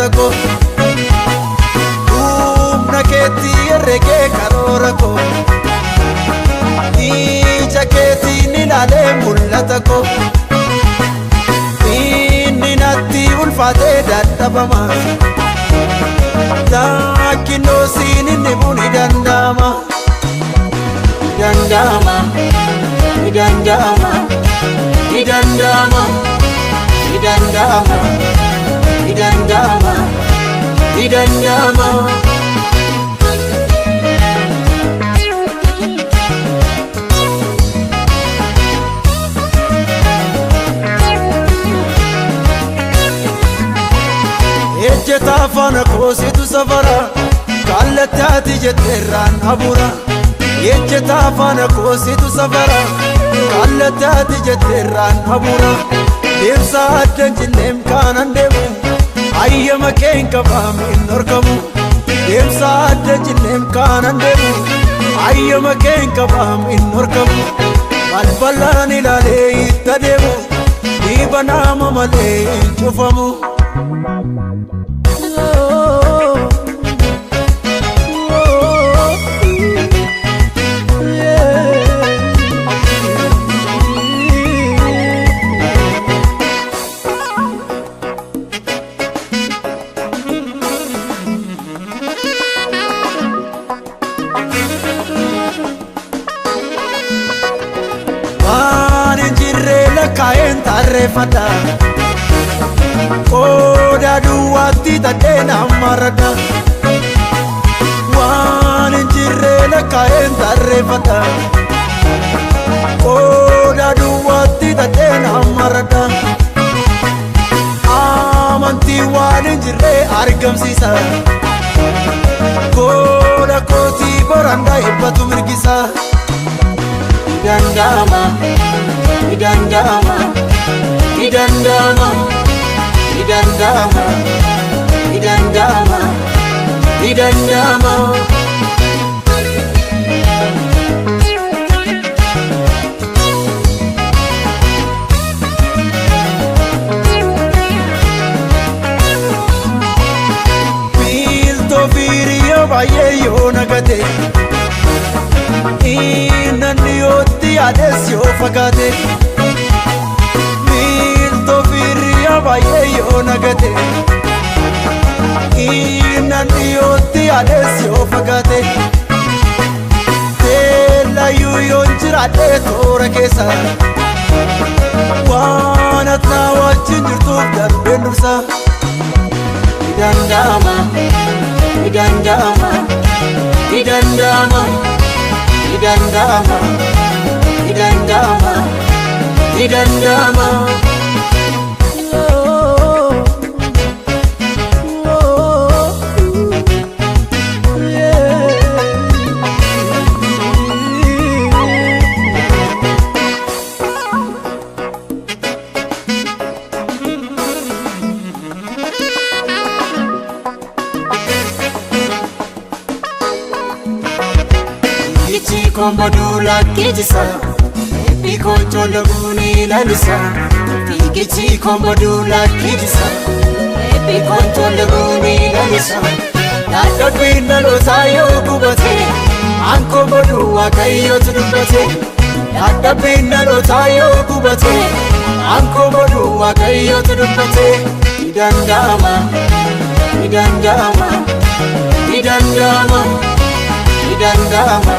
galata koo. Humna keetti herregee karoora koo. Ija keetiin ilaalee mul'ata koo. Inni natti ulfaatee dadhabama. Lakkinnoo siin inni buni danda'ama. Danda'ama. Ni danda'ama. Ni danda'ama. Ni danda'ama. Ni danda'ama. Ni danda'ama. Ejjeta faana koositu safara kallattii jetteerraan habura. Ejjeta faana koositu safara kallattii jetteerraan habura. Deemsa addan jinneem kaanan deemu ayyama kee hin qabaam hin dhorkamu. Deemsa addan jinneem kaanan deemu ayyama kee hin qabaam hin dhorkamu. Balbalaan ilaalee itti adeemu dhiiba nama malee hin cufamu. Waan hin jirre lakkaa'een tarreeffadha. Qooda duwwaatti tadhee namarradha. Waan hin jirre lakkaa'een tarreeffadha. Qooda duwwaatti tadhee namarradha. Amantii waan hin jirre argamsiisa. Qooda kootii borandaa eebbatu mirgisa. Danda'ama, ni danda'ama, ni danda'ama, ni danda'ama, ni danda'ama, ni danda'ama. Biiltoo fiiriyyoo baay'ee yoo nagate. Inni yootti yaades yoo fagaate. Miiltoo fiiriyaa baay'ee yoo nagate. Inni yootti yaades yoo fagaate. Teellayyuu yoon jiraadhee toora keessa. Waan ati na wajjin jirtuuf darbeen dursa. Ni danda'ama, ni danda'ama, ni danda'ama. Ni danda'ama, ni danda'ama, ni danda'ama. Fiigichi komboduu lakkijisa, eebbi kochologuun lalisa. Fiigichi komboduu lakkijisa, eebbi kochologuun lalisa. Dadhabbiin dhalootaa yoo gubate, an komboduu Waaqayyootu dubbate. Dadhabbiin dhalootaa yoo gubate, an komboduu Waaqayyootu dubbate. Ni danda'ama, ni danda'ama, ni danda'ama. Ni danda'ama,